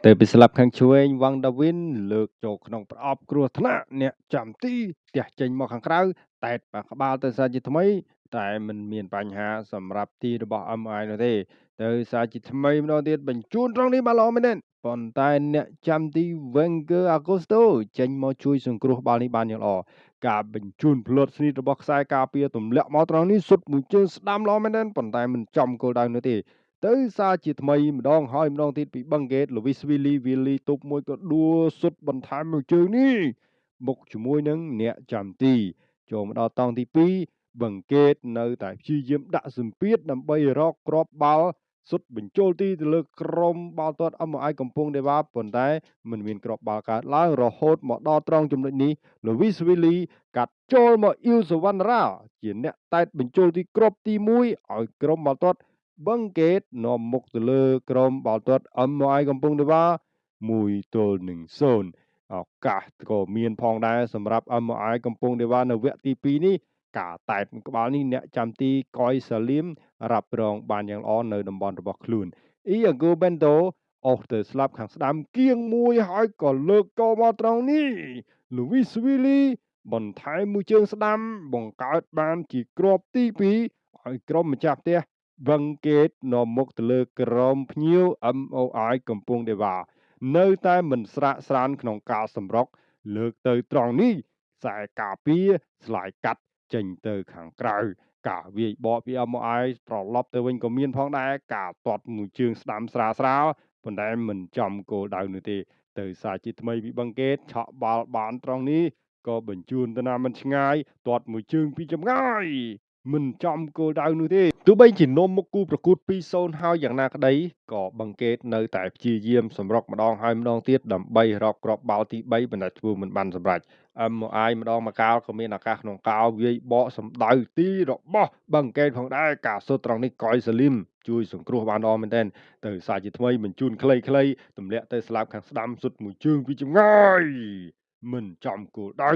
ទៅពីស្លាប់ខាងឆ្វេងវ៉ាងដាវីនលើកចូលក្នុងប្រអប់គ្រោះថ្នាក់អ្នកចាំទីផ្ទះចេញមកខាងក្រៅតែតបាក្បាលទៅសាជាថ្មីតែមិនមានបញ្ហាសម្រាប់ទីរបស់ MI នោះទេទៅសាជាថ្មីម្ដងទៀតបញ្ជូនត្រង់នេះបានល្អមែនទេប៉ុន្តែអ្នកចាំទី Wenger Augusto ចេញមកជួយសង្គ្រោះបាល់នេះបានយ៉ាងល្អការបញ្ជូនផ្លត់ស្នីតរបស់ខ្សែការពារទម្លាក់មកត្រង់នេះសុទ្ធមួយជើងស្ដាំល្អមែនទេប៉ុន្តែមិនចំគោលដៅនោះទេទៅសារជាថ្មីម្ដងហើយម្ដងទៀតពីបឹងកេតលូវីសវីលីវីលីទប់មួយក៏ដួសុទ្ធបន្ថែមមួយជើងនេះបុកជាមួយនឹងអ្នកចាំទីចូលមកដល់តង់ទី2បឹងកេតនៅតែព្យាយាមដាក់សម្ពាធដើម្បីរកគ្រាប់បាល់សុទ្ធបញ្ចូលទីទៅលើក្រុមបាល់ទាត់ MI កំពង់ដេវ៉ាប៉ុន្តែមិនមានគ្រាប់បាល់កើតឡើងរហូតមកដល់ត្រង់ចំណុចនេះលូវីសវីលីកាត់ចូលមកអ៊ីលសវណ្ណរ៉ាជាអ្នកតែតបញ្ចូលទីគ្រាប់ទី1ឲ្យក្រុមបាល់ទាត់បឹងកេតនាំមុខទៅលើក្រុមបាល់ទាត់ MI កំពង់ដេវ៉ា1-0ឱកាសក៏មានផងដែរសម្រាប់ MI កំពង់ដេវ៉ានៅវគ្គទី2នេះការតែតក្បាលនេះអ្នកចាំទីកយសាលីមរ៉ាប់រងបានយ៉ាងល្អនៅតំបន់របស់ខ្លួនអ៊ីអាហ្គូបេនតូអូសទៅស្លាប់ខាងស្ដាំគៀងមួយហើយក៏លើកកមកត្រង់នេះលូវីសវីលីបន្ថែមមួយជើងស្ដាំបង្កើតបានជាគ្រាប់ទី2ឲ្យក្រុមម្ចាស់ផ្ទះបឹងកេតនាំមុខទៅលើក្រុមភ្ញៀវ MOI កំពង់ដេវ៉ានៅតែមិនស្រាកស្រានក្នុងការសម្រុកលើកទៅត្រង់នេះខ្សែការពារស្លាយកាត់ចេញទៅខាងក្រៅការវាយបកពី MOI ត្រឡប់ទៅវិញក៏មានផងដែរការទាត់មួយជើងស្ដាំស្រាលស្រាលប៉ុន្តែមិនចំគោលដៅនោះទេទៅសាជាថ្មីពីបឹងកេតឆក់បាល់បានត្រង់នេះក៏បញ្ជូនទៅណាមិនឆ្ងាយទាត់មួយជើងពីចម្ងាយមិនចំគោលដៅនោះទេទោះបីជានាំមុខគូប្រកួត 2-0 ហើយយ៉ាងណាក្តីក៏បឹងកេតនៅតែព្យាយាមសម្រុកម្ដងហើយម្ដងទៀតដើម្បីរកគ្រាប់បាល់ទី3ប៉ុន្តែធ្វើមិនបានសម្រេច MI ម្ដងមកកាលក៏មានឱកាសក្នុងកាលវាយបកសម្ដៅទីរបស់បឹងកេតផងដែរការសុទ្ធត្រង់នេះកយសាលីមជួយសង្គ្រោះបានល្អមែនទែនទៅសាជាថ្មីបញ្ជូនខ្លីៗទម្លាក់ទៅស្លាប់ខាងស្ដាំសុទ្ធមួយជើងពីចម្ងាយមិនចំគោលដៅ